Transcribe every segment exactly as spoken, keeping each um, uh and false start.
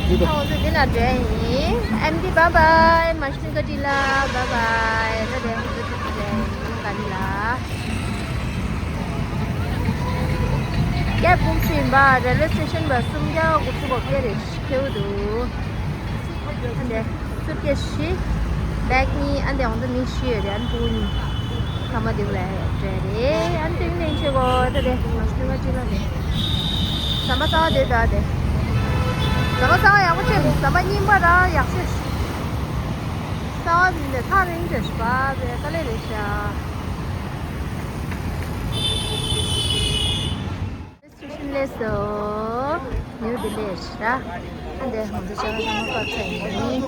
ད་ང་ཚོ་འདི་ལ་འགྲོ་ཡ་ཡིན། ཨེམ་ཌི་བྷའི་བྷའི། མ་ཤི་ཀ་ཊི་ལ་བྷའི་བྷའི། ད་དེ་ང་ཚོ་འགྲོ་ཡ་ཡིན་ག་རེ་ལ། ཀེབ་བུག་བྱས་ཡིན་པ། རེལ་ཝེ་སི་ཊེ་ཤན་བར་སུམ་བརྒྱ་དགུ་བཅུ་གོ་བརྒྱད་རེད། ཁེའུ་འདུག་ཨ་འདྲ། སུཊ་ཀེས་བཞི། བེག་གཉིས། ཨ་འདྲ་ང་ཚོ་མི་བཞི་ཡོད་རེད། ཨ་ནི་ཕྲུ་གུ་གཉིས། ཚང་མ་འདི་ལ་འགྲོ་རེད། ཨ་ནི་དེ་ནས་ཆེ་གོ་ད་དེ་ང་ཚོ་ང་ཅི་ལ་དེ། ཟ་མ་ཟ་བ་དེ་ད་དེ། ཟ་མ་ཟ་བ་ཡག་པོ་བྱས། ཟ་མ་རྙིང་པ་ར་ཡག་ཤོས། ཟ་བ་མིན་ནས་ཐག་རིང་ཞིག་པ་བས་དཀའ་ལས་རེད་ཤག་སི་ཊེ་ཤན་སླེབས་སོང་། ནིའུ་ལྡི་ལི་རེད་ཤག་ཨ་འདྲ་ང་ཚོ་ཅ་ལག་ཚང་མ་ཕབ་ཚར་ཡིན།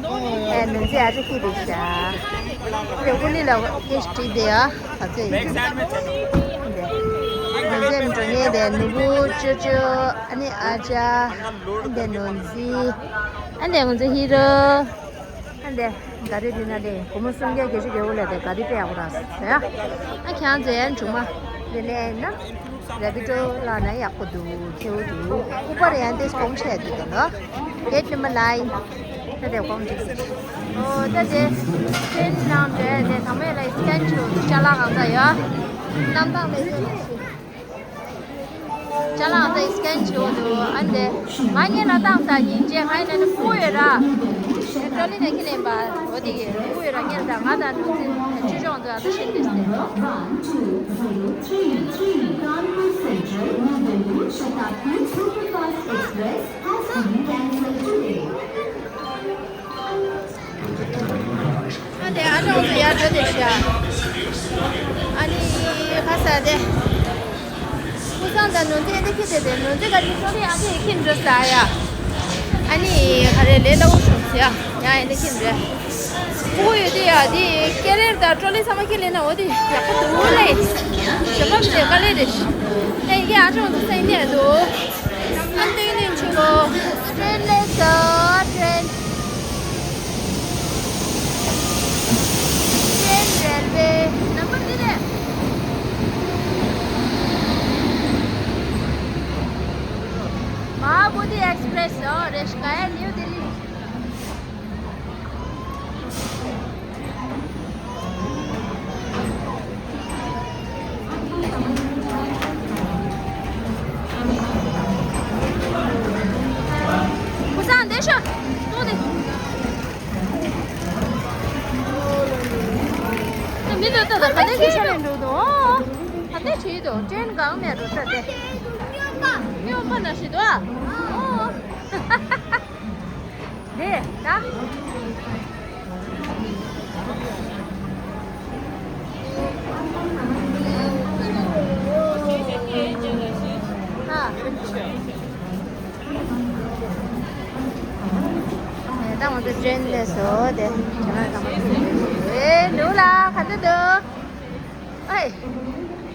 ཨེ་ནོར་འཛིན་ཨ་ཅག་སྐྱིད་རེད་ཤག་ཨ་འདྲ་ཀུ་ལི་ལ་ཀེ་ཤི་སྒྲིག་བསྡད་ཡ་ཕབ་ཚར་ཡིན། ཨ་འདྲ་ནོར་འཛིན་འགྲོ་མཁན་དེ་ནོར་བུ། ཅོ་ཅོ། ཨ་ནི་ཨ་ཅག་ཨ་འདྲ་ནོར་འཛིན། ཨ་འདྲ་ང་ཚོ་ཧི་རོ། ཨ་འདྲ་ག་རེ་འདི་ན་ལས་སྒོར་མོ་སུམ་བརྒྱ་བརྒྱད་ཅུ་བརྒྱད་པོ་ལས་དེ་ག་རེ་དཔེ་ཡག་པོ་རག་ཟེར་ཡ། ཨ་ཁྱེད་རང་ཚོ་ཡང་མཇུག་མ་འདི་ལས་ན་རེ་པི་ཌོ་ལ་ན་ཡག་པོ་འདུག་ཁེའུ་འདུག་ཨུ་བར་ཡང་དེ་གོང་ཆེ་འདུག་དོ་ལོ། གེ་ཊི་ནམ་བར་ནའིན། ད་དེ་གོང་ཆེ་འདུག་ཨོ་ད་དེ་ཊེན་ནང་འདྲ་དེ་ཚང་མས་ལ་སི་ཀེན་བྱེད་འདུག་ཅ་ལག་གང་ཚ་ཡོད། གནམ་ཐང་ལས་ཡོད། ཅ་ལག་དེ་སི་ཀེན་བྱེད་འོ་འདུག་ཨ་འདི། ང་སྔོན་ལ་བཏང་ས་ཉིན་བྱས་ང་ཡིན་ན་ནི་ཕྲུ་གུ་ཡོད་ར། ཀྲོ་ལི་ནས་ཁྱེར་ནས་པ། འོ་དེ་གི་ཕྲུ་གུ་ཡོད་ར། སྔོན་ལ་ད་ང་དང་ནོར་འཛིན་ཆུ་ཆུང་འདུག་ཨ་ད་ཤིན་ཏུ་སྟེ། One two zero three Kanpur Central, New Delhi Shatabdi Superfast Express has been cancelled today. ཨ་དེ་ཨ་ཅོག་ཚོ་ཡར་འགྲོ་དེ་ཤ། ཨ་ནི་ཁ་ས་དེ། ཀུ་སང་དང་ནོར་འཛིན་ཨེ་འདི་ཁྱེར་དེ་དེ་ནོར་འཛིན་ག་ཅིག་ཚོ་རེ་ཨ་དེ་ཁྱེར་འགྲོ་ས་ཡ། ཨ་ནི་ག་རེ་ལས་སླ་བོ་བྱུང་ས་ཡ། ཡ་ཨེ་འདི་ཁྱེར་འགྲོ། ཕྲུ་གུ་ཡོད་དེ་ཡ་དེ་ཀེ་རེར་དང་ཀྲོ་ལི་ཚང་མ་ཁྱེར་ལེན་ན་འོ་དེ་ཡག་པོ་འདུག་ལེ། ཞེ་མ་མི་དེ་དཀའ་ལས་རེད། ཨེ་ཡ་ཨ་ཅོག་ཚོ་སེང་ནས་འདུག་ཨ་འདི་ནས་ཆུ་ལོ། ཏྲེན་སླེབས་སོང་། ཏྲེན། ཏྲེན་རེལ་ཝེ་ནམ་བར་འདི་རེད། མ་ཧཱ་བོ་དྷི་ཨེགས་པྲེ་སི་ཨོ་རེད་ཤག་ཡ་ནིའུ་ལྡི་ལི། ཀུ་སང་འདི་ཤོག་ཏོ་ནི། མི་འདུག་ད་ད་ག་ནས་ཀྱི་ཤ་ལེན་འགྲོ་འདུག་ཨོ། ག་ནས་བྱེད་འདུག་ཀྲེན་གང་ནས་འགྲོ་ད་དེ། སྨྱོན་པ་ན་ཞིག་འདུག་ཨ། ཨོ། རེད་ད། ཨ། ད་ང་ཚོ་ཏྲེན་སླེབས་སོང་། དེ་ཁྱེད་རང་ཚང་མ་ཐུག་ཨེ་ནུ་ལ་ག་འདྲ་འདུག་ཨེ།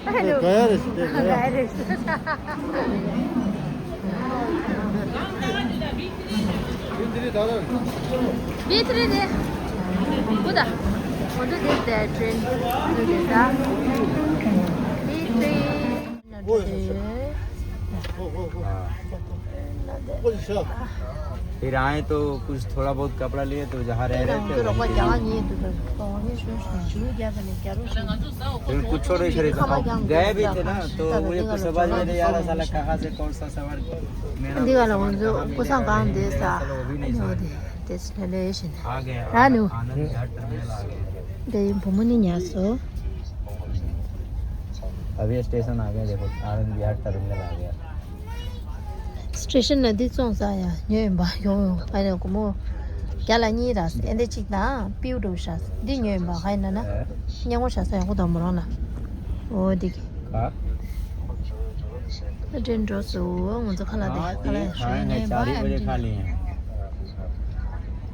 ཨེ་ནུ། ག་ཡ་རེད་ཟེར། དེ་ག་ཡ་རེད་ཟེར། བི་ཐི་རི་རེད། གུ་ད། ང་ཚོ་འདིར་དེ་ཏྲེན་འདུག་དེ་ད། བི་ཐི་རི། हाँ। फिर आए तो कुछ थोड़ा बहुत कपड़ा लिए, तो जहाँ रह रहे थे, वहीं पे फिर कुछ और नहीं खरीदा। हम गए भी थे ना, तो मुझे कुछ समझ में नहीं आ रहा, साला कहाँ से कौन सा सामान मेरा, འདི་ག་ལ་ང་ཚོ་ཀུ་སང་གང་འདི་ས། ཨ་ནི་འོ་དེ་དེ་ལས་ལས་བཞིན། आ गए, रह लो। आनंद विहार टर्मिनल आ गए। दे भूमि नहीं न्यासो। अभी स्टेशन आ गया, देखो, आनंद विहार टर्मिनल आ गया। སི་ཊེ་ཤན་ལ་འདི་བཙོང་ས་ཡ་ཉོས་ཡིན་པ། ཡོང་ཡོང་། ཨ་ནི་སྒོར་མོ་བརྒྱ་ལ་གཉིས་རག་ཨེ་འདི་གཅིག་དང་པིའུ་འགྲོ་ཤག་འདི་ཉོས་ཡིན་པ། ཧ་ཡིན་ན་ན། ཨེ། སྙན་ངོ་བྱ་ས་ཡག་པོ་དང་མོ་རང་ལ། འོ་འདི་གི། हाँ। ཨ་འདྲེན་འགྲོ་སོ། ང་ཚོ་ཁ་ལག་དེ་ཁ་ལག་ཞོན་ཉོས་པ། ཨ་འདྲེན།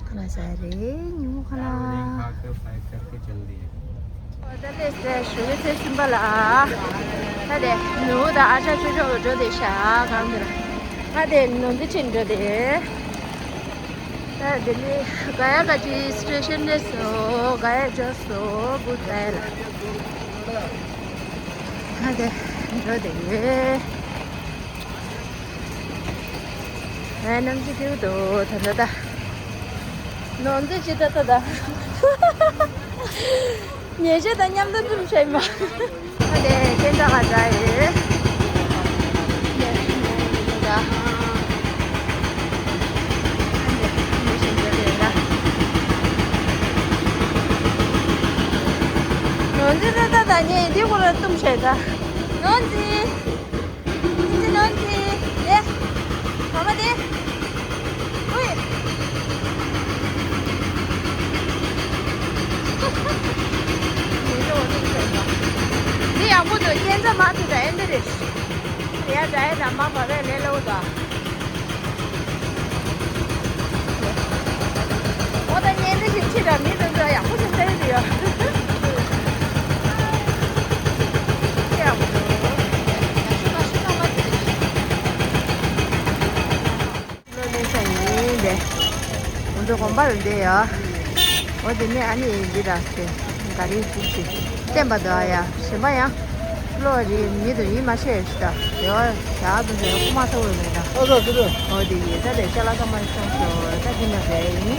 ཁ་ལག་ཟ་རེད། ཉིན་མོ་ཁ་ལག་ད་ལྟ་ཞོགས་ཀའི་ཚེས་གསུམ་པ་ལ། ད་དེ་ནུ་དང་ཨ་ཅག་ཆོས་ཕྱོགས་ལ་འགྲོ་བསྡད་ཤག་གང་དེ་ལ། ད་དེ་ནོར་འཛིན་ཆེན་འགྲོ་དེ། ད་དེ་ནི་ག་ཡ་ག་ཅི་སི་ཊེ་ཤན་རེད་སོ། ག་ཡ་འབྱོར་སོ། བུ་ད་ཡ་ལ། ད་དེ་འགྲོ་དེ་ཡོད། ཨ་གནམ་གཤིས་སྐྱིད་པོ་འདུག་ད་ལྟ་ད། ནོར་འཛིན་ཅི་ད་ད་ད། ཉེ་ཆར་དང་མཉམ་དུ་འཛུམ་ཤེས་མ། ཨ་ནི་སྐྱེན་ཆ་ག་འདྲ་ཡོད། ནོར་འཛིན་ད་ད་ད་ངས་འདི་ཁོ་ར་འཛུམ་ཤེས་ད། ནོར་འཛིན། འདི་ནང་གི་དེ། མ་མ་དེ། ཨུའི། འདི་ཡག་པོ་འདུག་སྐྱེན་ཆ་མ་ཐུག་ད་ཨེ་འདི་རེད། ཡ་ད་ཡ་ད་མ་བ་བས་ལས་སླ་བོ་ད། འོ་ད་ཉན་འདི་ཞིག་ཕྱི་དང་མི་དང་ཚོ་ཡག་པོ་ཞིག་ལྟ་ཡི་ཡོད། ཡག་པོ་འདུག་ལོ་ལེ་ས་ཡིན་པས། ང་ཚོ་དགོན་པ་རུ་འདི་ཡ། འོ་དེ་ནས་ཨ་ནི་འདི་ར་སྟེ། ག་རེ་ཅིག་ཅིག་བསྟན་པ་འདུག་ཡ། གཞན་པ་ཡང་། བློ་རི་མི་དུ་ཡིན་མ་ཤེས་ཤི་ད། དེ་བ་ཡག་དུ་ཟེར་ཁུ་མ་ཐོ་བའི་མེད་ད། ཨ་ཟ་ཟ་ཟ། འོ་དེ་ཡིན་ད་དེ་ཅ་ལག་ཚང་མ་སོང་སོ་ད་དེ་ན་རེད་ཡིན།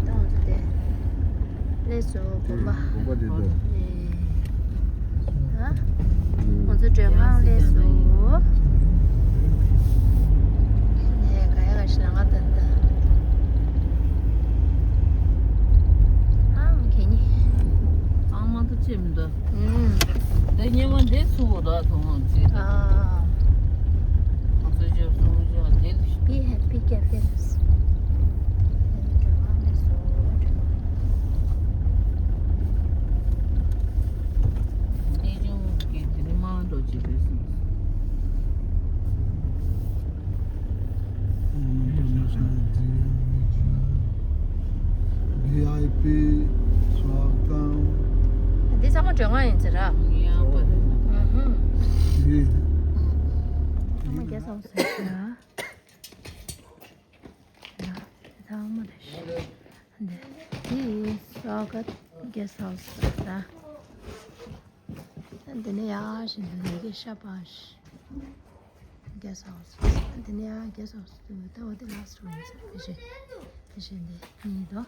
ད་ང་ཚོ་དེ་སླེབས་སོང་དགོན་པ། དགོན་པ་དེ་ད། ཨེ། ད་ང་ཚོ་མགྲོན་ཁང་སླེབས་སོང་། ཨེ་ག་ཡ་ག་ཞིག་ལ་ང་ད་ད། ཨང་གན་ནི། ཨང་མ་ད་ཅེས་མི་འདུག་ཨུམ། ད་སྙེ་མ་འདི་ཚུགས་ར་དུང་ཅེས། ཨ། ང་ཚོ་ཅེས་སོང་ཅེས་དེ་འདི། Be happy cafe. གནས་ཆུང་གི་དེ་ནི་མ་འགྲོ་ཅེས་རེད་སོང་། ཝི་ཨའི་པི་སུའག་ཏམ། འདི་ཚང་མ་མགྲོན་ཁང་ཡིན་ཟེར་ར། ཡ་པ་རེད། ཨུ་ཧུམ། ཡེ། ཚང་མ་རྒྱ་སོང་ཟེར་ར། ཡ། འདི་ཚང་མ་རེད། འདི་འདི་སུའག་གྷཊ་གྷེ་སི་ཧའུ་སི་ར། འདི་ནས་ཡར་བཞིན་དུ་ཡི་གེ་ཤ་པ་ཤ། གྷེ་སི་ཧའུ་སི། འདི་ནས་ཡར་གྷེ་སི་ཧའུ་སི་དུ་ད་འོ་དེ་ལ་སི་ཊི་རུམ་ཡིན་ས་དེ་བཞིན་དེ་བཞིན་འདི་གཉིས་དོ།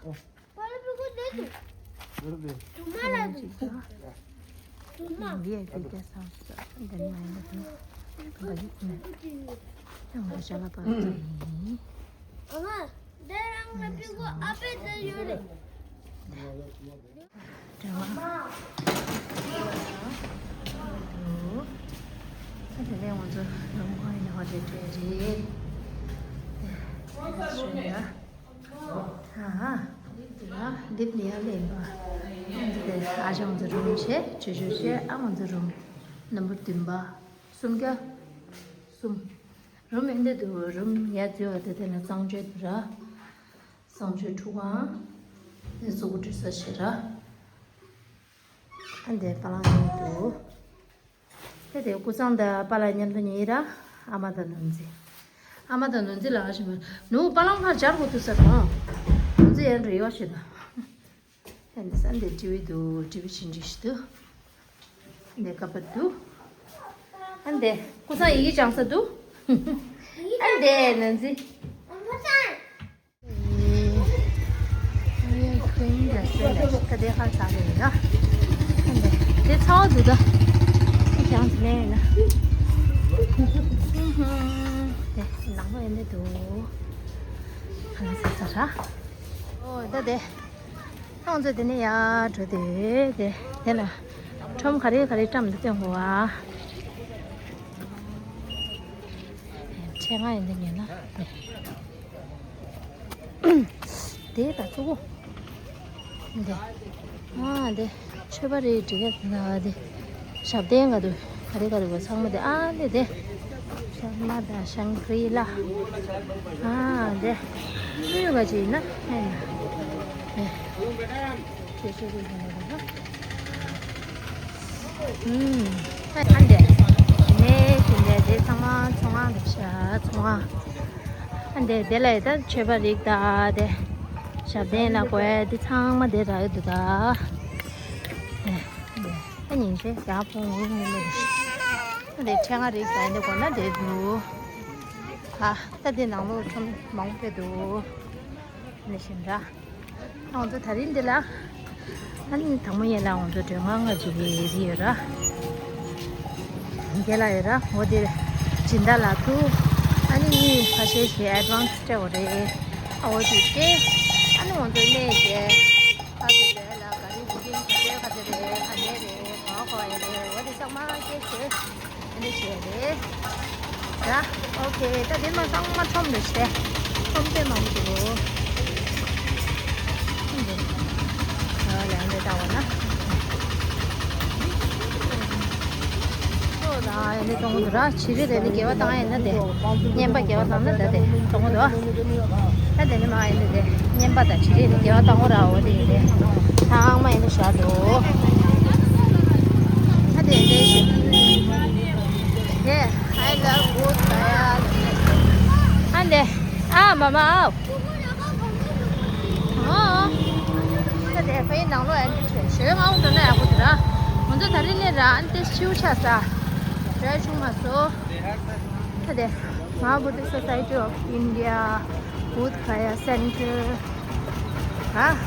འདི་ནས་གཅིག་དོ། ཝི་ཨའི་པི་གྷེ་སི་ཧའུ་སི་འདི་ནས་ཡར་འདི་དུ་འདི་ནས་ཡང་འོ་ཤ་ལ་པ་ཡིན། ཨ་མ། འདི་རང་ལ་ཕི་གོ་ཨ་ཕའི་ཚེ་ཡོད་རེད། དེ་ནས་ང་ཚོ་རུམ་ཁང་ཡིན་ཧོ་ཊེལ་གྲས་རེད། ཨ་ཧ། འདི་ནས་ཡར་ལེན་པ། ཨ་ཅག་ང་ཚོ་རུམ་བྱས་ཆུ་ཆུ་བྱས་ཨ་ང་ཚོ་རུམ་ནམ་བར་བདུན་པ། སུམ་བརྒྱ། གསུམ། རུམ་ཨེ་འདྲ་འདུག་རུམ་ཡ་བརྩི་བ་དེ་དེ་ལ་གཙང་བཅོས་འདུག་ར། གཙང་བཅོས་ཁྲུ་གང་། དེ་གཟུགས་པོ་འཁྲུད་ས་བྱེད་ར། ཨ་འདི་པ་ལང་ཡིན་འདུག་དེ་དེ་སྐུ་གཙང་དང་པ་ལང་མཉམ་དུ་ཉལ་ར། ཨ་མ་དང་ནོར་འཛིན། ཨ་མ་དང་ནོར་འཛིན་ལ་ཨ་ཞེས་པ། ནུ་པ་ལང་ཕར་སྦྱར་དགོས་འདུག་ས་དང་། ནོར་འཛིན་ཡར་འགྲོ་ཡོད་ཞེས་དང་། ཨ་འདི་ས་འདི་ཊི་ཝི་འདུག་ཊི་ཝི་ཆེན་ཆེ་ཞིག་འདུག་འདི་ཀ་པ་འདུག་ཨ་འདི་སྐུ་གཙང་ཡི་གེ་སྦྱང་ས་འདུག་ཨ་འདི་ནང་འཛིན། ད་དེ་ཁར་ཚ་རེད་ཡིན་ན། ཨ་འདི་དེ་ཚ་བ་འདུག་ད། སྦྱང་ཟིན་ནས་ཡིན་ན། དེ་ནང་པ་ཡིན་ནས་འདུག་ཁ་ལག་ཟ་ས་ར། ཨོ་ད་དེ། ང་ཚོ་དེ་ནས་ཡར་འགྲོ་དེ་དེ་དེ་ལ་ཁྲོམ་ག་རེ་ག་རེ་བཀྲམ་འདུག་སྟོན་དགོས་ཨ། ཕྲེང་ང་ཡིན་དེ་ཉོས་ན་དེ་དེ་ད་གཙོ་བོ་དེ་ཨ་དེ་མཆོད་པ་རེ་འབྲི་ག་དེ་ན་དེ། ཞབས་བརྟན་ག་དུ་ག་རེ་ག་རེ་བ་ཚང་མ་དེ་ཨ་ནི་དེ། ཤར་མ་དང་ཤང་གྲི་ལ། ཨ་དེ། དངུལ་ག་ཅིག་ཡིན་ན་ཧེ་ན། དེ། ཆེ་ཆེ་རེ་ཡིན་ན་དེ། ཨུམ། ཨ་དེ། ནས་ཀྱི་ནས་དེ་ཚང་མ་ཚོང་ཁང་དུ་ཤ་ཚོང་ཁང་། ཨ་དེ་དེ་ལ་ཡི་ད་མཆོད་པ་རིགས་ད་དེ། ཞབས་བརྟན་ལ་གོ་ཡ་དེ་ཚང་མ་དེ་རག་ཡོད་དུ་ད། ཨ་ཉིན་ཤས་ཡག་པོ་ངུ་ངུ་མེད། འདི་ཕྲེང་ང་རིགས་ད་འདི་གོ་ན་འདི་འདུག་ཨ། ད་འདི་ནང་ལོགས་ཁྲོམ་མང་པོ་འདུག་ནས་བཞིན་ར། ང་ཚོ་ད་རིང་འདི་ལ། ཨ་ནི་དང་པོ་ཡན་ལ་ང་ཚོ་མགྲོན་ཁང་ང་འཛུལ་གྱི་རེད་ཡོད་ར། རྒན་ལགས་ཡོད་ར། འོ་དེ་སྦྱིན་བདག་ལགས་འདུག་ཨ་ནི་གཉིས་ཁ་ཤས་ཤིག་ཨེ་ཌི་ཝན་སི་སྤྲད་པ་རེད། ཨ་འོ་དེ་སྟེ། ཨ་ནི་ང་ཚོ་གནས་བྱས། ཨ་ཙི་ལས་ལ་ག་རེ་བུ་ཀིང་ག་ཚོད་ག་ཚོད་རེད། ག་ནས་རེད། ག་པར་ག་པར་ཡོད་རེད། འོ་དེ་ཚང་མ་སྐད་ཆ་དེ་འདྲ་བྱས་རེད། ཡ། ཨོ་ཁེ། ད་དེ་མ་ཚང་མ་ཁྲོམ་རེད་ཤག་ཁྲོམ་དེ་མང་པོ་འདུག་ཨ་ལས་འདི་ལྟ་བ་ན། ཨོ་ད་ཨ་ནི་གཏོང་གི་འདུག་ར། བྱི་རིལ་དེ་ནི་དགེ་བ་བཏང་ཡིན་ན་དེ། བསྙེན་པ་དགེ་བ་བཏང་ན་ད་དེ་གཏོང་གི་འདུག་ད་དེ་ནི་མ་ཨ་ནི་དེ་བསྙེན་པ་དང་བྱི་རིལ་དེ་དགེ་བ་བཏང་གི་ར། འོ་དེ་ཡིན་དེ་ཚང་མ་ཡིན་དེ་བཞག་འདུག་ད་དེ་འདྲ་ཞིག་དེ། I love Bodh Gaya. ཨ་འདི། ཨ་མ་མ་ཨའོ། ཨོ། ད་དེ་ཕའི་ནང་ལོགས་ཨེ་འདྲ་བྱས་ཞོལ་ངའོ་འགྲོ་ན་ཡག་པོ་འདུག་ར། ང་ཚོ་ད་རིང་ནས་ར་ཨ་འདི་ཤིའུ་ཆ་ས་འགྲོ་ཡ་བྱུང་མ་སོང་། ད་དེ་Maha Bodhi Society of India Bodh Gaya Center། ཨ།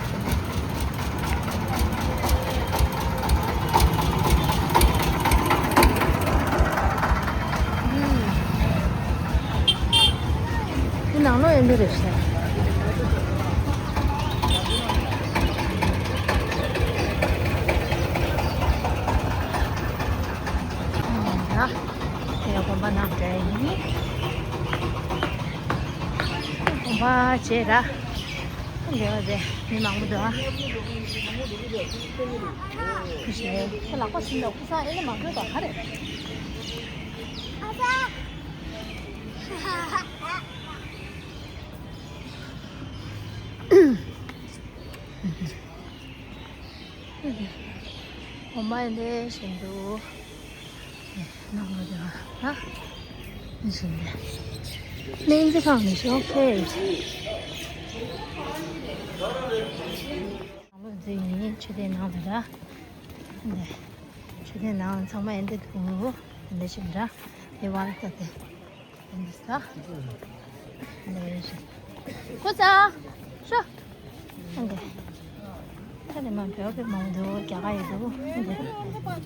འདི་ནང་ལོགས་ཡོད་འདི་རེད་ཤག་ཨ། དེ་དགོན་པ་ནང་འདྲ་ཡིན། དགོན་པ་བྱས་ར། འདི་བ་དེ་མི་མང་པོ་འདུག་ཨ། ཁུ་ཤེ། ཁྱེད་ལག་པ་ཟིན་འདུག་ཁུ་སང་ཨེ་ནི་མ་འགྲོ་ད་ག་རེད། ཨོ་མ་ཨེ་འདི་བཞིན་འདུག་ནང་ལ་འདི་བ་ཨ། ནི་བཞིན་འདི། ནི་འདི་ཁང་ནི་ཤོག་ཁེ། ནང་ལོགས་འཛུལ་ཡིན། མཆོད་རྟེན་ནང་དུ་ར། འདི། མཆོད་རྟེན་ནང་ཚང་མ་ཨེ་འདི་འདུག་འདི་བཞིན་ར། དེ་བར་ལྟ་དེ། འདི་ས། འདི་བཞིན། ཀུ་ས། ཤོ། འདི། ད་ནི་མ་བེའུ་བེ་མང་འདུག་རྒྱ་གར་ཡོད་འདུག་འདི།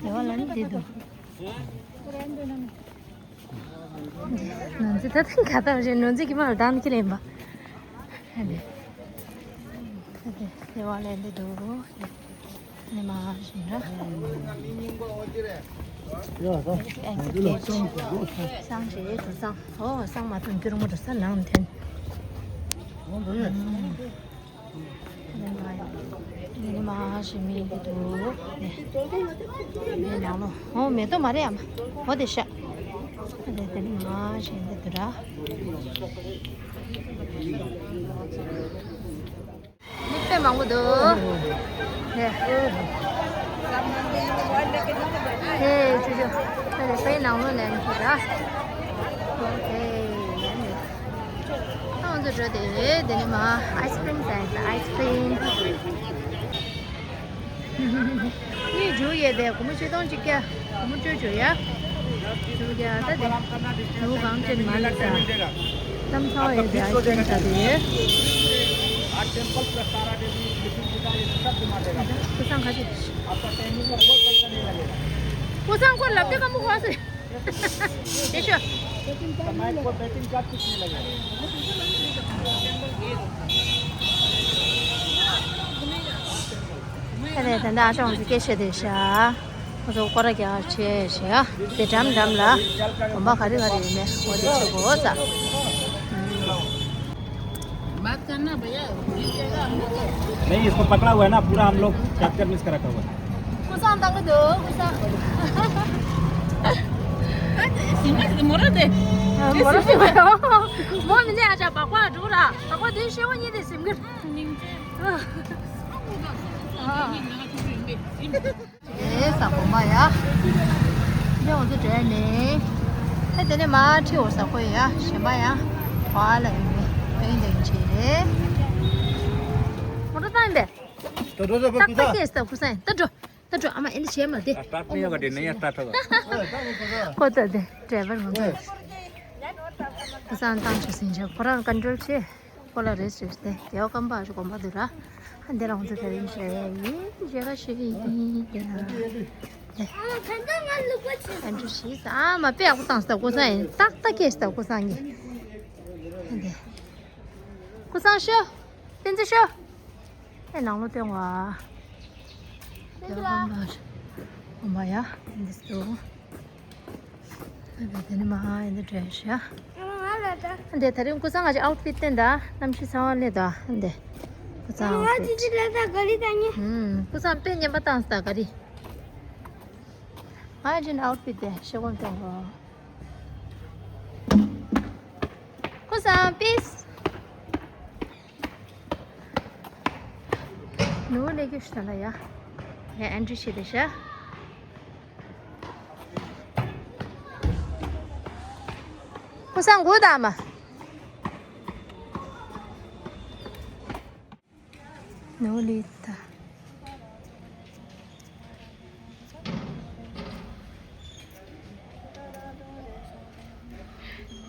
དེ་བ་ལ་ནི་འདི་འདུག་ནོར་འཛིན་ད་ཐེངས་ག་ད་བཞིན་ནོར་འཛིན་གྱི་མ་ལ་དང་ཁྱེར་ཡིན་པ། ཨ་ནི། ཨ་ནི་དེ་བ་ལས་འདི་འདུག་ནི་མ་བཞིན་ར། ཨེག་སི་ཀེ་ཊི། སང་ཞེས་དུ་སང་། ཨོ་སང་མ་ཐོན་རྒྱུ་རུ་མོ་དུ་ས་ནང་འཐེན། ནི་མ་ཞིག་མི་འདུག་ནི་ནང་ལོ། ཨོ་མེ་ཏོག་མ་རེད་ཨ་མ། ཨོ་དེ་ཤ། དེ་དེ་ནི་མ་ཞིག་འདི་འདུག་ར། མི་དཔེ་མང་པོ་འདུག་ནི། ཧེ། ཅུ་ཅུ། དེ་ནི་སའི་ནང་ལོ་ནས་འདུག་ར། ཨོ་ཁེ། ཡ་ནི། ང་ཚོ་འགྲོ་དེ་དེ་ནི་མ་ཨའི་སི་ཀྲིམ་ཟ་ཡིན། ཨའི་སི་ཀྲིམ། གཉིས་འཇུ་ཡས་དེ་སྒོར་མོ་ཆིག་སྟོང་གཅིག་བརྒྱ། སྒོར་མོ་བཅུ་འཇུ་ཡ། འཇུ་ཡ་ད་དེ། ལུ་གང་ཅན་མ་ལི་ས། ལམ་ཚ་བ་ཡོད་དེ་ཨའི་སི་ཀྲིམ་ཟ་དེ་ཡོད། ཁུ་སང་ཁ་ཅིག་ཁུ་སང་ཁོ་ལབ་དེ་ཀ་མོ་ཁོ་སེ། དེ་ཤོ། ཁ་ལས་ད་ལྟ་ཨ་ཅོང་གི་སྐད་ཆ་དེ་ཤ། ཁོ་ཚོ་སྐོར་ར་རྒྱག་བྱས་ཤ། དེ་འགྲམ་འགྲམ་ལ་གོམ་པ་ག་རེ་ག་རེ་ཡོད་མེད་འོ་དེ་ཆུ་གོ་ས། बात करना भैया। नहीं, इसको पकड़ा हुआ है ना, पूरा हम लोग कैप्चर मिस कर रखा हुआ है। ཀུ་སང་བཏང་གི་འདུག་ཀུ་སང་། ཟིན་པ་ཟིན་མོ་ར་དེ། མོ་ར་ཟིན་པ་ཡོད། མོ་མི་འདི་ཨ་ཅག་བག་པ་འགྲོ་ར། བག་པ་དེ་ཤེས་པ་གཉིས་དེ་ཟིན་གི། ཨེ་ས་གོ་མ་ཡ། འདི་འོ་ཚོ་བྲལ་ནས། ཨེ་དེ་ནས་མ་ཁྲི་འོ་ས་གོ་ཡ་ཞེན་པ་ཡ། བ་ལ་ཡིན་པས་པེན་དེ་ཡིན་ཆེ་རེད། མོ་ཊ་བཏང་ཡིན་པས། ད་འགྲོ་ད་འགྲོ། ད་འགྲོ། ད་འགྲོ། ཨ་མ་ཨེ་འདི་བྱས་མ་དེ། སྟར་ཊི་མི་ཡོང་ག་དེ་ནས་ཡང་སྟར་ཊི་ཐོག་ཁོ་ད་དེ་ཌ་རའི་བར་མ་གོ། བསང་བཏང་བྱས་ཟིན་བྱས་ཁོ་རང་ཀོན་ཊོལ་བྱས། ཁོ་ལ་རེ་སི་ཊི་རེ་སི་ཊི་དེ་ཡོ་གམ་པ་ཞིག་གོམ་པ་འདུག་ར། ཨ་འདི་ལ་ང་ཚོ་དེ་རིང་བྱས་ཡིན་བྱས་ཁ་ཤས་ཡིན་དེ་ལ། དེ་ཨ་འདྲ་ཞིག་ས་ཨ་མ་དཔེ་ཡག་པོ་བཏང་སྟབས་ཀོ་སང་ཡིན་ཏག་ཏག་སྐད་སྟབས་ཀོ་སང་གི། དེ་ཀོ་སང་ཤོ། བསྟན་འཛིན་ཤོ། ཨེ་ནང་ལོ་སྟོན་བ། ཡོ་གམ་པ་ཞིག་གོམ་པ་ཡ་འདི་སྟོན། ཨ་ནི་དེ་ནི་མ་ཧ་ཨེ་འདི་འདྲ་ཤ། འདི་དེ་རིང་ཀོ་སང་ང་ཅི་ཨའུཊ་ཕིཊ་བསྟན་ད་གནམ་གཤིས་ཚ་བ་སླེབས་ད་འདི། ཀོ་སང་ཨའུཊ་ཕིཊ། ཧུམ་ཀོ་སང་དཔེ་ངན་པ་བཏང་སྟ་ག་རི། ང་ཅི་ཨའུཊ་ཕིཊ་དེ་ཤེས་གོམ་བཏང་གོ། ཀོ་སང་པིས། ནུ་ལས་ཀྱི་ཤ་ལ་ཡ། ཡ་ཨན་ཏྲི་ཤི་དེ་ཤ། ཀོ་སང་གོ་ད་མ། ནུ་ལི་ད།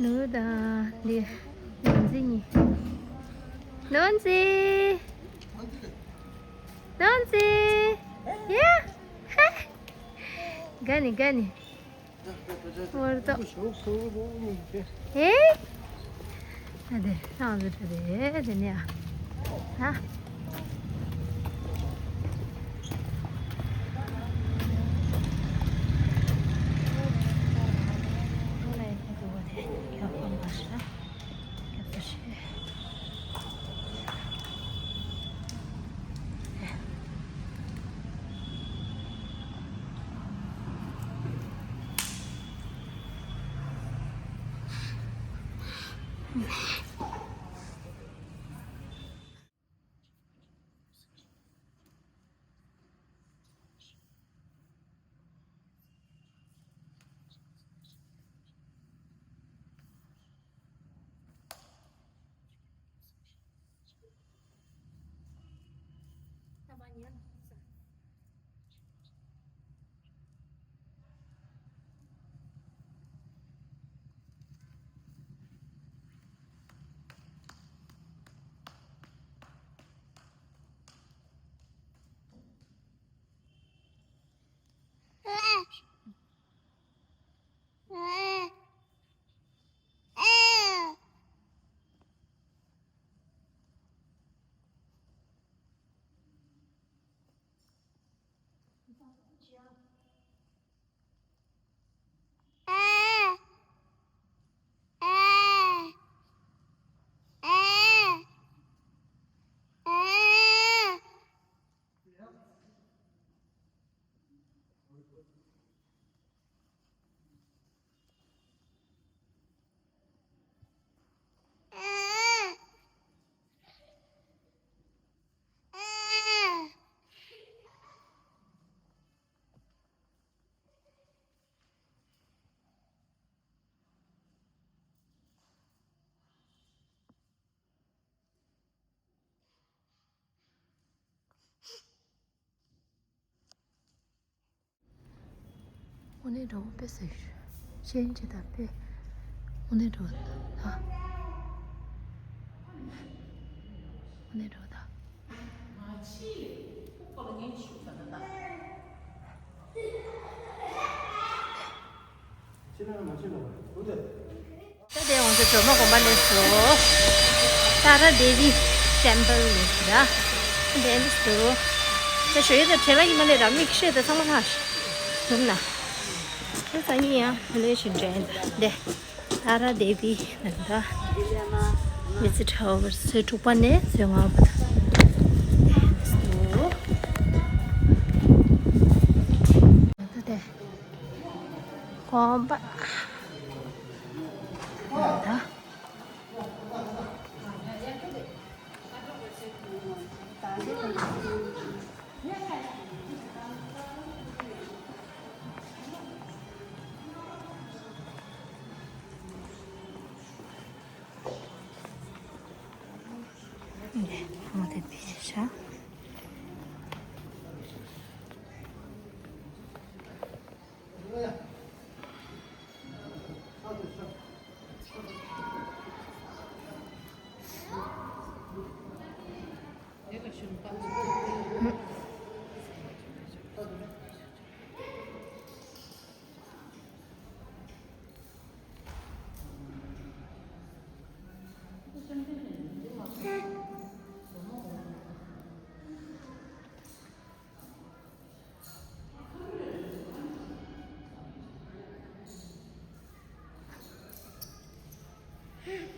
ནུ་ད་ལི། ནོན་ཛི་ནི། ནོན་ཛི། ནོན་ཛི། ཡ། ཧ། ག་ནི་ག་ནི། ཧོར་ཏོ། ཨེ། ཨ་དེ་སང་ཟེར་ཏེ་རེད་དེ་ནས་ཨ། ཨ། དངོས་གནས་འགྲོ་དཔེ་སྲིད་ཤེས་ཡིན་ཅི་ལྟར་དཔེ། དངོས་གནས་འགྲོ་ད། དངོས་གནས་འགྲོ་ད། ད་དེ་ང་ཚོ་སྒྲོལ་མ་དགོན་པ་སླེབས་སོང་། ཏཱ་ར་དེ་བི་ཊེམ་པལ་ལ་ཞིག་ར། དེ་ལ་སུ། དེ་ཞོ་ཡོད་དེ་བྲེལ་བ་ཡིན་མ་ལས་ར་མིག་ཤེས་དེ་ཚང་མ་ལྷག་ཤི། འདུག་ན། དེ་སང་ཉིན་ཡང་མི་ལས་ཞིག་འདྲ་ཡིན་ད། དེ། ཏཱ་ར་དེ་བི་ནང་ད། མི་ཚེ་ཁྲ་བར་ཚེས་དྲུག་པ་ནས་ཚེས་ལྔ་བར། དེ་ལ་སུ། ད་དེ། དགོན་པ། ད། ནས་མོ་དེ་བེད་བྱ།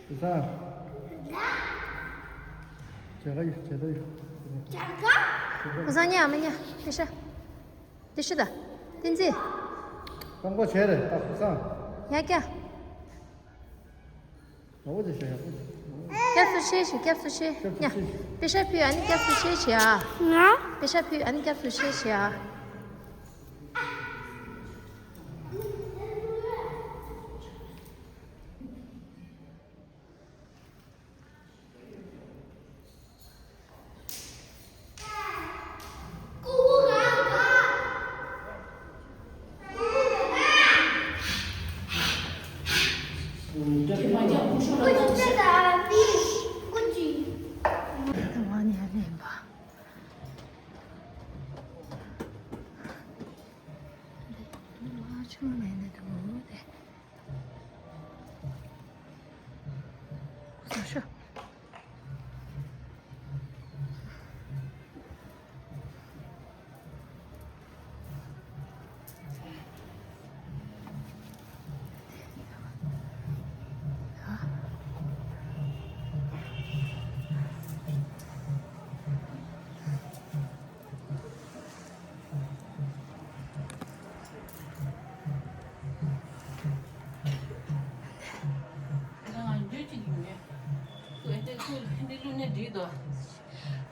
བུ་སང་། བྱ་དགའ་ཡོད། བྱ་དགའ་ཡོད། བུ་སང་། ཉལ་མ་ཉལ། ཏི་ཤ། ཏི་ཤ་ད། ཏིན་ཙི། རྐང་པ་བྱས་རེད་ད་བུ་སང་། ཡ་ཀྱ། ཨོ་ཙི་ཤ་ཡག་པོ། སྐྱབས་སུ་མཆི་ཞིག་སྐྱབས་སུ་མཆི། སྐྱབས་སུ་ཉལ། མཆི་ཞིག་ཏི་ཤ་ཕུད། ཨ་ནི་སྐྱབས་སུ་མཆི་བྱེད་ཨ། ང་། ཏི་ཤ་ཕུད། ཨ་ནི་སྐྱབས་སུ་མཆི་བྱེད་ཨ།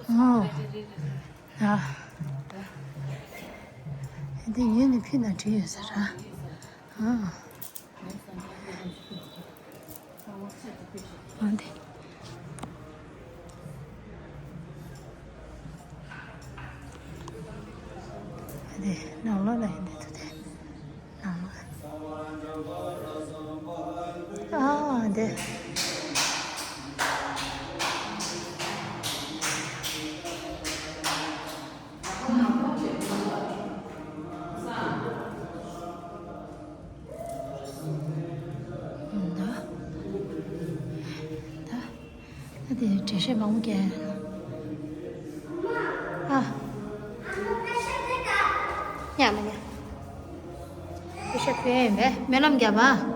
ཨོ། ཨ། འདི་ཉོས་ནས་ཕུད་ན་འགྲིག་ཡོད་ས་ར། ཨ། འོན་ཏེ། འདི་ནང་ལོགས་ལ་ཡིན་འདི་ཐུག་སྟེ། ནང་ལོགས། ཨ་འདི། ད། ད། ད་དེ་འགྲེལ་བཤད་མང་པོ་རྒྱག་ཨ། ཉལ་མ་ཉལ། འགྲེལ་བཤད་ཕུལ་ཡ་ཡིན་པས་སྨོན་ལམ་རྒྱབ་ཨ།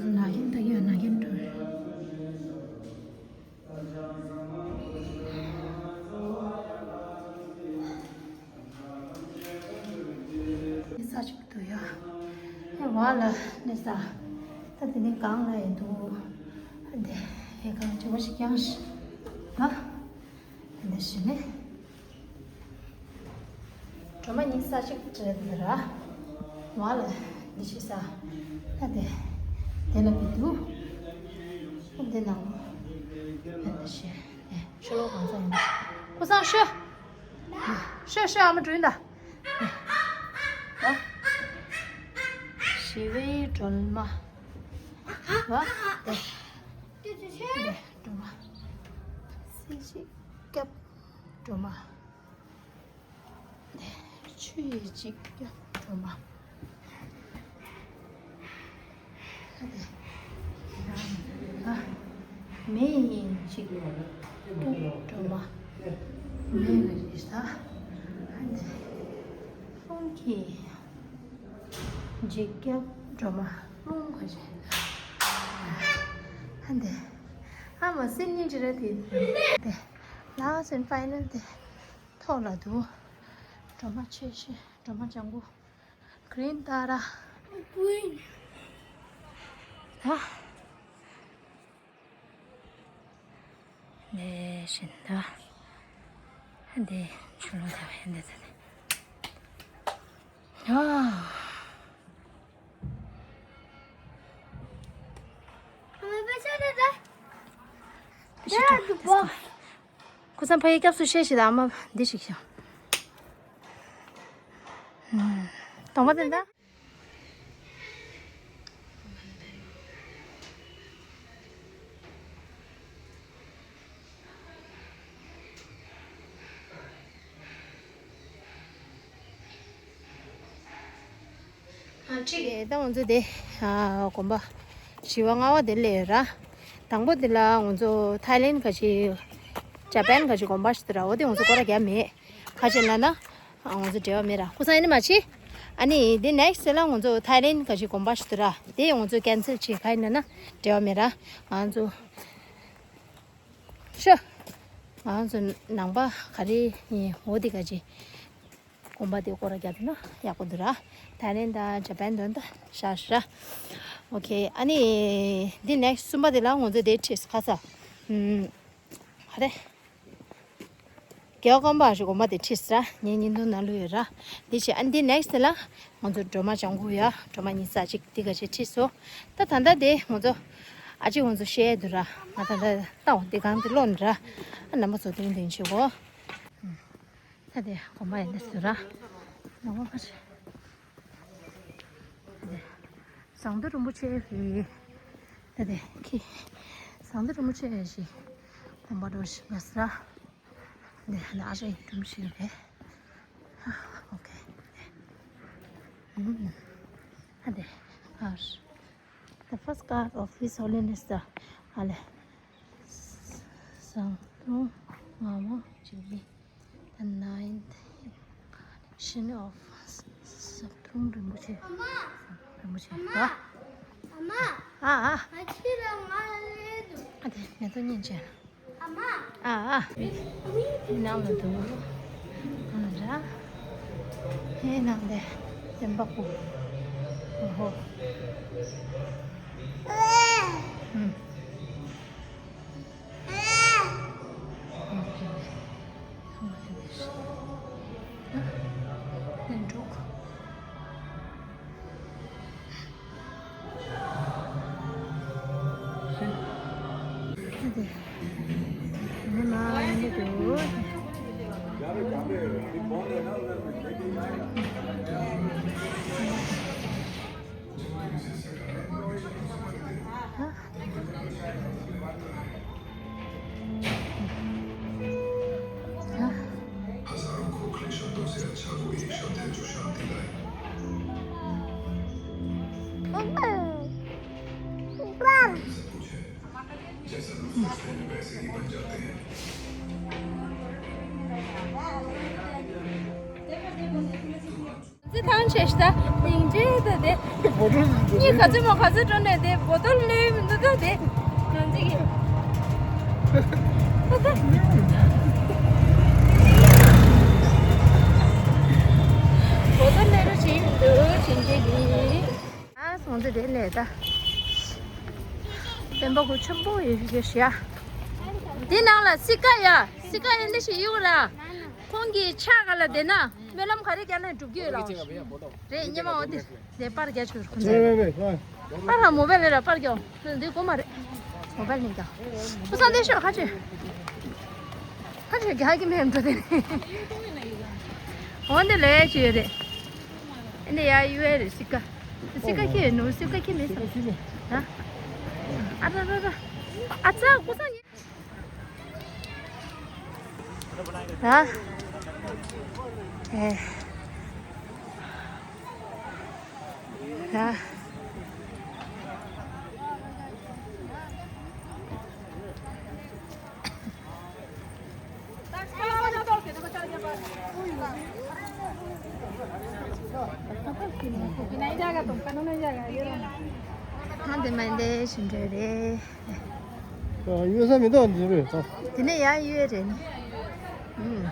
ན་གིན་ད་གིན་ན་གིན་འགྲོ། ས་ཅིག་ཏུ་ཡ། ཨེ་བ་ལ་ནི་ས། ད་དེ་ནི་གང་ལ་ཡི་འདུག་འདི་ཨེ་གང་ཅི་བ་ཞིག་ཀྱང་ཤི། ཨ། འདི་ཤི་ནི། སྒྲོལ་མ་ཉིད་ས་ཅིག་ཏུ་རེད་འདི་ར། བ་ལ་འདི་ཤི་ས། ད་དེ། དེ་ལ་བི་འདུག་འདི་ནང་། འདི་ཤི། ཤི་ལོ་གང་ས་ཡིན། ཀུ་སང་ཤི། ཤོད་ཤོད་ཨ་མ་འགྲོ་ཡིན་ད། ཨ། ཞི་བའི་སྒྲོལ་མ། བ། ཏེ། ཏེ་སྒྲོལ་མ། སྲིད་ཞིའི་སྐྱབས་སྒྲོལ་མ། ཆུ་ཡི་འཇིགས་སྐྱབས་སྒྲོལ་མ། མེ་ཡི་འཇིགས་སྐྱབས་སྒྲོལ་མ། མེ་ལ་རེ་ས། རླུང་གི་འཇིགས་སྐྱབས་སྒྲོལ་མ། རླུང་ག་རེ། ཨ་མ་སེམས་ཉིད་ཅི་ར་དེ། དེ། ལ་སེམས་ཕའི་ནལ་དེ། ཐོག་ལ་འདུག་སྒྲོལ་མ་ཆེ་ཆེ། སྒྲོལ་མ་ལྗང་གུ། གྷི་རིན་ཏཱ་ར། ད། ནས་བཞིན་ད། འདི་ཆུ་ལོག་ད་བས་འདི་ད། ཨ། There are the box. ཁུ་སང་ཕ་ཡི་སྐྱབས་སུ་བཤད་ཤིག་དང་ཨ་མ་འདི་ཞིག་ཤོག་གདོང་པ་དེ་འདྲ། ཁྲིད་ཀྱི་ད་ང་ཚོ་དེ་ཨ་དགོན་པ་བཞི་པ་ལྔ་པ་དེ་སླེབས་ཡོད་ར། དང་པོ་དེ་ལ་ང་ཚོ་ཐའི་ལེན་ག་ཅི་ཇ་པན་ག་ཅི་དགོན་པ་ཞིག་འདུག་ར། འོ་དེ་ང་ཚོ་སྐོར་ར་རྒྱབ་མེད། ག་ཅི་ལབ་ན་ཨ་ང་ཚོ་འབྲེལ་བ་མེད་ར། ཁུ་སང་ཡིན་ནི་མ་ཕྱི། ཨ་ནི་དེ་ནེག་སི་ལ་ང་ཚོ་ཐའི་ལེན་ག་ཅི་དགོན་པ་ཞིག་འདུག་ར། དེ་ང་ཚོ་ཀན་སེལ་བྱེད། ག་ཡིན་ན་འབྲེལ་བ་མེད་ར། ང་ཚོ་ཤོ་ང་ཚོ་ནང་པ་ག་རེ་ཡིན་འོ་དེ་ག་ཅི། དགོན་པ་དེ་སྐོར་ར་རྒྱབ་ན་ཡག་པོ་འདུག་ར། ཐའི་ལེན་དང་ཇ་པན་དོན་དུ་བཞག་ཤག་ར། ཨོ་ཁེ། ཨ་ནི་འདི་ནེག་སི་གསུམ་པ་དེ་ལ་ང་ཚོ་དེ་ཁྲིད་ག་ས། ཨུམ། ཧ་རེ། རྒྱལ་བ་ཀོང་པོ་ཨ་ཞེ་དགོན་པ་དེ་ཁྲིད་ར། ངའི་བརྙན་ཐུང་ནང་ལུས་ཡོད་ར། འདི་བྱས་ཨ་ནི་འདི་ནེག་སི་དེ་ལ་ང་ཚོ་སྒྲོལ་མ་ལྗང་གུ་ཡ་སྒྲོལ་མ་ཉི་ཤུ་རྩ་གཅིག་འདི་ག་ཅིག་ཁྲིད་སོ། ད་ད་ལྟ་དེ་ང་ཚོ་ཨ་ཅེ་ང་ཚོ་བཤད་འདུག་ར། ང་ད་ལྟ་ལྟ་འོ་དེ་གང་དེ་ལོན་ར། ཨ་རྣམ་པ་ཚོ་དེ་རིང་དེ་བྱེད་གོ། ད་དེ་དགོན་པ་ཡིན་ད་ཟེར་ར། ནང་པ་ཕར། ཟངས་མདོག་རིན་པོ་ཆེ་རེད། ད་དེ་ཁི། ཟངས་མདོག་རིན་པོ་ཆེ་ཞིག་དགོན་པ་འགྲོ་ཞིག་མ་ཟེར་ར། དེ་ལ་ཨ་རེ་སྒྲུང་ཞིག་རེད། ཨོ་ཁེ། ཨ་དེ་ཕར། The first car of His Holiness the ཨ་ལེ། ཟངས་མདོག་ངང་མོ་ཇི་ལི། The ninth incarnation of ཟབ་དྲུང་རིན་པོ་ཆེ། རིན་པོ་ཆེ། ཨ། ཨ་མ། ཨ་ཨ། ཨ་ཁྱེད་རང་ང་ལ་ལས་འདུག་ཨ་དེ་མེ་ཏོག་སྙིང་རྗེ། ཨ་མ། ཨ་ཨ། ནང་ལ་འདུག་ཨ་ར། ཧེ་ནང་དེ་སེམས་པ་པོ། ཨོ་ཧོ། ཨུམ། हज़ारों खोखले शब्दों से अच्छा वो एक शब्द है जो शांति लाए। जैसा हम सोचते हैं, वैसे ही बन जाते हैं। ཚེ་ཐང་ཆེ་ཤ་ད་དེང་ཅི་ད་དེ། ངས་ག་ཚོད་མོ་ག་ཚོད་འགྲོ་ནས་དེ་བོ་ཏོལ་ལོས་མི་འདུག་ད་དེ། ང་ཚོ་གི་བོ་ཏོལ་ལོས་རོ་བྱེད་མི་འདུག་དེང་ཅི་དེ། ཨ་སོང་ཚེ་དེ་ལས་ད། བེམ་པོ་ཁུ་ཆེན་པོ་ཡོད་ཤི་ཤ། དེ་ནང་ལ་སི་ཀ་ཡ་སི་ཀ་ཡ་འདི་ཞིག་ཡོད་ར། ཁོང་གི་ཕྱག་ག་ལ་བསྡད་ན་སྨོན་ལམ་ག་རེ་རྒྱག་ན་འགྲུབ་ཀྱི་ཡོད་ལ། རེད་ཉི་མ་འོ་དེ་དེ་པར་རྒྱག་ཆོག་ཁོང་ཚོ། པར་ལ་མོ་བལ་ལས་ར་པར་རྒྱག་འོ་འདི་གོ་མ་རེད། མོ་བལ་ནས་རྒྱག་ཁོ་ས་འདི་ཤོག་ཁ་ཆེ། ཁ་ཆེ་རྒྱག་གི་མེད་འགྲོ་དེ་ནས། འོ་འདི་ལས་ཆེ་ཡོད་རེད། ཨ་ནི་ཡ་ཡུ་ཨེ་རེད་སི་ཀ། སི་ཀ་ཁྱེར་ནོ་སི་ཀ་ཁྱེར་མེད་ས་ཟི་ནས། ཨ་ར་ར་ར། ཨ་ཙ་ཀུ་ས་ནི། ཨ། ཨེ། ཨ། ཐང་དེ་མ་འདས་ཞིང་འབྲེལ་རེད། ཡོད་ས་མི་འདུག་འདི་རེད་ད། དེ་ནས་ཡང་ཡོད་རེད་ནི། ཨུམ།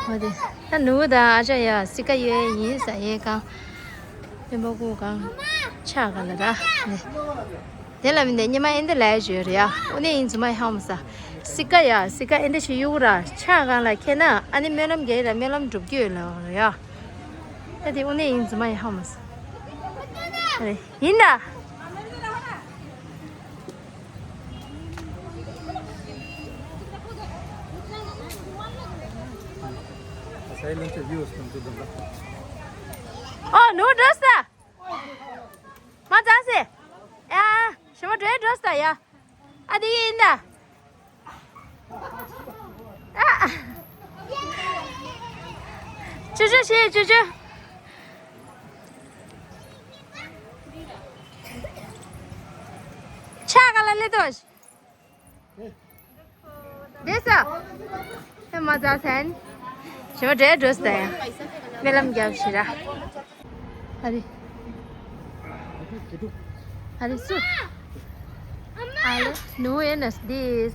འོ་དེ། ད་ནུ་བོ་དང་ཨ་ཅག་ཡ་སི་ཀ་ཡོད་ཡིན་ས་ཡེ་གང་། ཨེ་མ་ཀུ་གང་། ཆག་ག་ལ་ར། ནི། དེ་ལ་མི་འདི་ཉི་མ་ཨེ་འདི་ལ་ཡ་ཞོ་རེད་ཡ། ཨུ་ནེ་ཡིན་ཙུ་མ་ཡ་ཧ་མ་ས། སི་ཀ་ཡ་སི་ཀ་ཨེ་འདི་ཞིག་ཡུག་ར་ཆག་གང་ལ་ཁེ་ན་ཨ་ནི་སྨོན་ལམ་རྒྱག་ཡི་ར་སྨོན་ལམ་འགྲུབ་རྒྱུ་ཡོད་ལ་ར་ཡ། ད་དེ་ཨུ་ནེ་ཡིན་ཙུ་མ་ཡ་ཧ་མ་ས། ཨ་རེ་ཡིན་ད། ཨོ་ནུ་འགྲོ་ས། མ་ཙང་སེ། ཡ། ཞི་མ་འགྲོའི་འགྲོ་ས་ཡ། ཨ་དེ་ཡིན་ད། ཨ། ཅུ་ཅུ་ཤེས་ཅུ་ཅུ། ལེ་ཏོ། བསྡད་ས། ཧེ་མ་ཛ་སན། ཞི་མ་འདྲེ་འགྲོ་སྟེ། རྨི་ལམ་རྒྱབ་ཤི་ར། ཨ་རི། ཨ་རི་སུ། ཨ་ལེ། ནུ་ཨེ་ནས་དིས།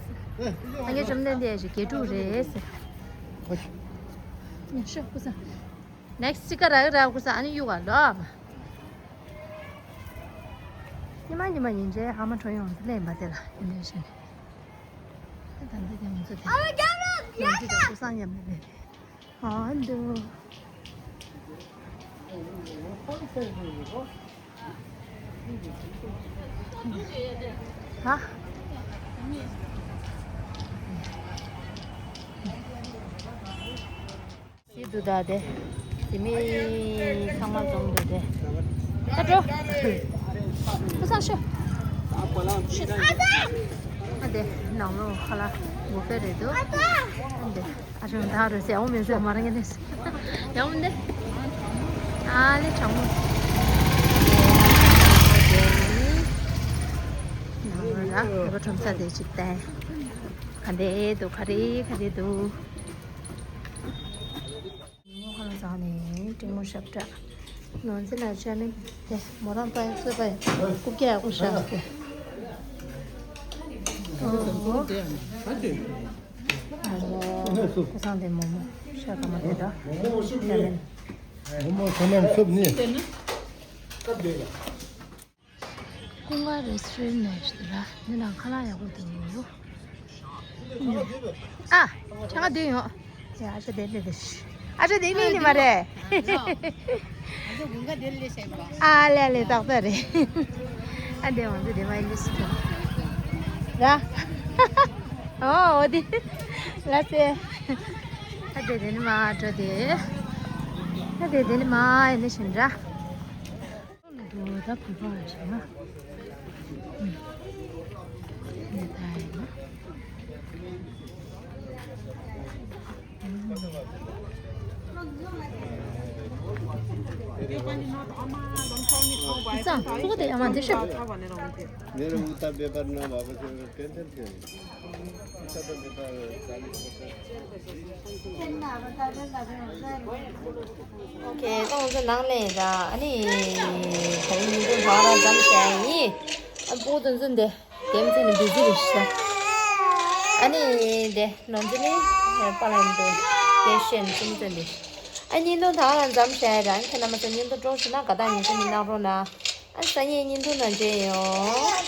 ཨ་ངའི་བཅོམ་ལྡན་འདས་ཀྱི་དགེ་ཕྲུག་རེད་ཟེར། ཉི་ཤུ་ཀུ་ས། ནེག་སི་ཅི་ཀ་རག་རག་ཀུ་ས་ཨ་ནི་གཡུག་ག་ལོ། ཉི་མ་ཉི་མ་ཡིན་ཅེ་ཨ་མ་ཁྲོ་ཡོང་ལེན་པ་དེ་ལ་ཡིན་ནས་ཤེས་ནས། ད་ལྟ་དེ་ང་ཚོ་དེ་ཡོང་དུས་ཀུ་སང་ཡ་མེད་པས། ཨ་འདུ། ཧ། སི་དུ་ད་དེ། དེ་མི་ཚང་མ་འཛོམས་འདུག་དེ། ད་འགྲོ། ཁུ་སང་ཤོ། ཤོ། ཨ་དེ་ནང་ལོགས་ཁ་ལག་འགོ་པའི་རེད་འདུག་ཨ་དེ། ཨ་ཞང་ད་རུ་ཟེར་འོང་མེད་ཟེར་མ་རང་ངན་ནས། ཡང་མི་འདི། ཨ་ལེ་གྲང་མོ། ནང་ལོགས་ལ་ཁྲོམ་ས་དེ་ཅིག་བལྟས། ག་འདྲ་འདུག་ག་རེ་ག་རེ་འདུག་ཉིན་མོ་ཁ་ལ་བཟང་ནས་སྤྲིན་མོ་ཞབས་བཀྲ། ནོར་འཛིན་ལ་ཆ་ནི་དེ་མོ་རང་པ་ཡག་སོ་པ་ཡག་རྐུབ་ཀྱ་ཡག་པོ་བཞག་སྟེ། ཨོ། ཨོ། ཀུ་སང་དེ་མོ་མོ་ཤ་ཀ་མ་དེ་ད། ལ་མེན། མོ་མོ་ས་ནང་སུབ་ནི། ཀུན་དགའ་རེ་སི་ཊོ་རན་ནས་ཞུ་ལ་འདི་ནང་ཁ་ལག་ཡག་པོ་འདུག་ཨ། ཆང་ང་འདུག་ཡོང་། ཡ་ཨ་ཅོ་དེ་ལས་དེ། ཨ་ཅོ་དེ་མིན་ནི་མ་རེད། ཨ་ལེ་ལེ་ཏག་ཏག་རེད། ཨ་དེ་ང་ཚོ་དེ་མ་ཡིན་ལི་སི་ཊོ་ར། ཨོ་འོ་དེ། ལ་སེ། ཨ་དེ་དེ་ནི་མ་ཨ་ཅོ་དེ། ཨ་དེ་དེ་ནི་མ་ཡིན་ནི་བཞིན་ར། འདུག་ད་བུ་ཕ་བྱས་ན། ཨུམ། ནི་ད་ཡིན་ན། ཨུམ། ཙང་ཕྲུ་གུ་དེ་ཡང་མ་འདི་ཤོད། ཨོ་ཁེ། ད་ང་ཚོ་ནང་ལ་ཡིན་ད། ཨ་ནི་ད་རིང་ཉིན་ཐོ་ད་རང་འཛོམས་བྱས་ཡིན། ཨ་ཕྲུ་གུ་དེ་ཚོ་འདི་དེ་མི་ཚེ་ནི་བི་ཟི་རེད་ཤག་ཨ་ནི་དེ་ནོར་འཛིན་ནི་པཱ་ལགས་འདུག་དེ་ཤེས་ནི་ཚོ་མི་ཚོ་འདི། ཨ་ཉིན་ཐོ་ད་རང་འཛོམས་བྱས་རང་ཁྱེད་རྣམ་པ་ཚོ་ཉིན་ཐོ་སྤྲོ་ཞུ་ན་དགའ་རྟགས་ཉིན་ཐོ་ནི་གནང་རོགས་གནང་། ཨ་སང་ཉིན་ཉིན་ཐོ་ནང་མཇལ་ཡོང་།